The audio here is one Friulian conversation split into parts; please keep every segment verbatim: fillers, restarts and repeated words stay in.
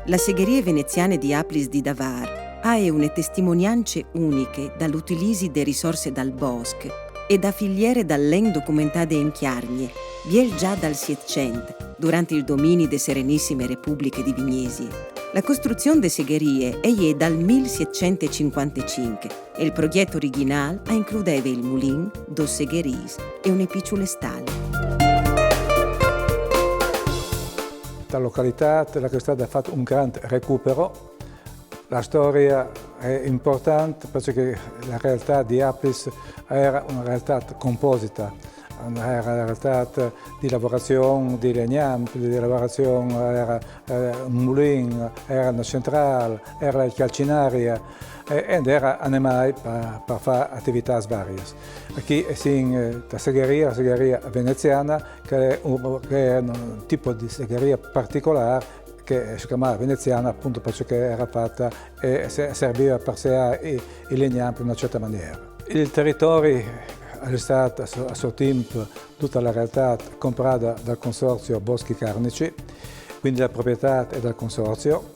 La segherie veneziane di Aplis di Davar ae une testimoniance uniche dal utilisi de risorse dal bosc e da filiere dal len documentade in Cjargne, biel già dal Sietcent, durant il domini de Serenissime Republiche di Vignesie. La costruzion de segherie e je dal mil sietcent e cinquantecinc e il progjet original a includeve il mulin, dos segheris e une piçule stale. La località, la che è stata fatta un grande recupero, la storia è importante perché la realtà di Aplis era una realtà composita, era una realtà di lavorazione di legname, di lavorazione, era eh, un mulin, era una centrale, era la calcinaria eh, ed era animai per, per fare attività varie. Qui è in eh, la segheria, la segheria veneziana, che è, un, che è un tipo di segheria particolare che si chiamava veneziana appunto perché era fatta e serviva per seare i, i legnami in una certa maniera. Il territorio è stato a suo tempo tutta la realtà comprata dal consorzio Boschi Carnici, quindi la proprietà è del consorzio,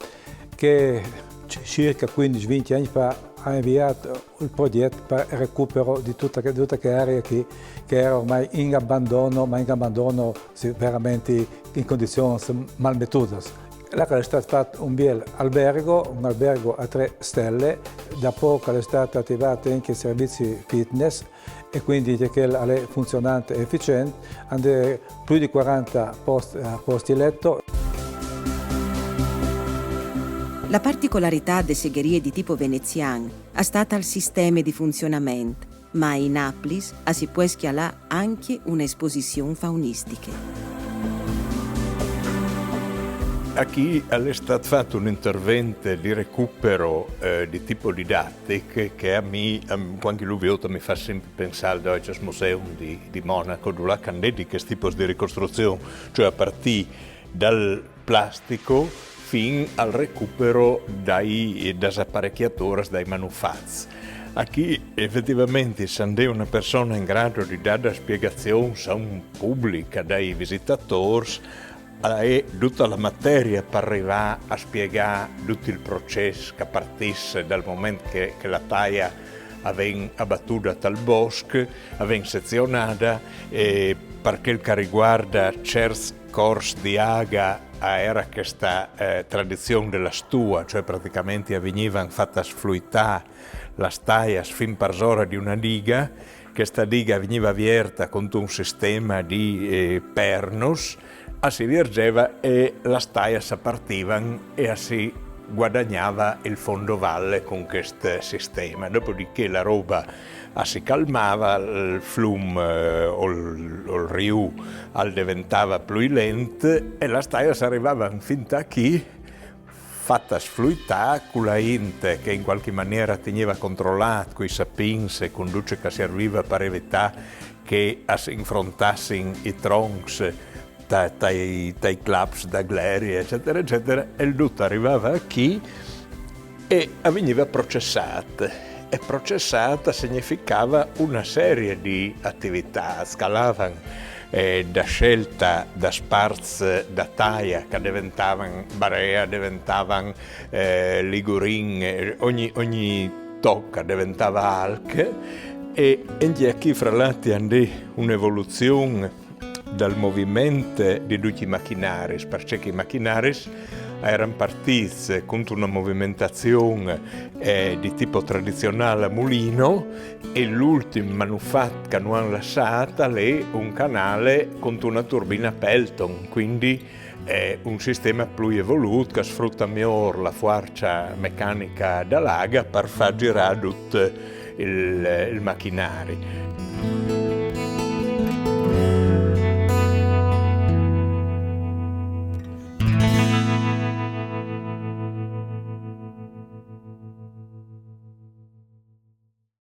che circa quindici venti anni fa ha inviato il progetto per il recupero di tutta, di tutta quell'area che, che era ormai in abbandono, ma in abbandono sì, veramente in condizioni malmetude. Là è stato fatto un bel albergo, un albergo a tre stelle, da poco è stato attivato anche i servizi fitness e quindi che è funzionante e efficiente, hanno più di quaranta posti, eh, posti letto. La particolarità de segherie di tipo venezian a stata il sistema di funzionament, ma in Aplis a si può schialà anche un'esposizione faunistica. A chi al è stat fat un intervent di recupero eh, di tipo didattic che a mi, quando lu viota, mi fa sempre pensare al Deutsches Museum di, di Monaco, dove là candedi che tipo di ricostruzione, cioè a partire dal plastico fin al recupero dai, das apparecchiaturas, dai manufats. A chi effettivamente sandè una persona in grado di dare spiegazioni a un pubblico, dai visitatori, è tutta la materia per arrivare a spiegare tutto il processo che partisse dal momento che, che la taia avevano abbattuta tal bosco, avevano sezionata e per quel che riguarda certi corsi di aga era questa eh, tradizione della stua, cioè praticamente venivano fatte sfluitare la staia fin parsora di una diga, questa diga veniva aperta con un sistema di eh, pernos, a si viergeva e la staia si partivano e a si guadagnava il fondo valle con questo sistema. Dopodiché la roba a si calmava, il fiume eh, o, il, o il riu al diventava più lento e la staia si arrivava fin a chi fatta sfluità con la int che in qualche maniera teneva controllato quei sapins e conduce che serviva per evitare che si infrontassero i troncs tai, tai claps da gleri, eccetera, eccetera, e il tutto arrivava a chi e veniva processato. E processata significava una serie di attività, scalavano eh, da scelta da sparz da taia che diventavano barea, diventavano eh, ligurin, ogni, ogni tocca diventava alc e, e chi fra l'altro andè un'evoluzione dal movimento di tutti i macchinari, perché i macchinari erano partiti con una movimentazione eh, di tipo tradizionale a mulino e l'ultimo manufatto che hanno lasciato è un canale con una turbina Pelton, quindi è un sistema più evoluto che sfrutta meglio la forza meccanica dell'acqua per far girare tutto il, il macchinari.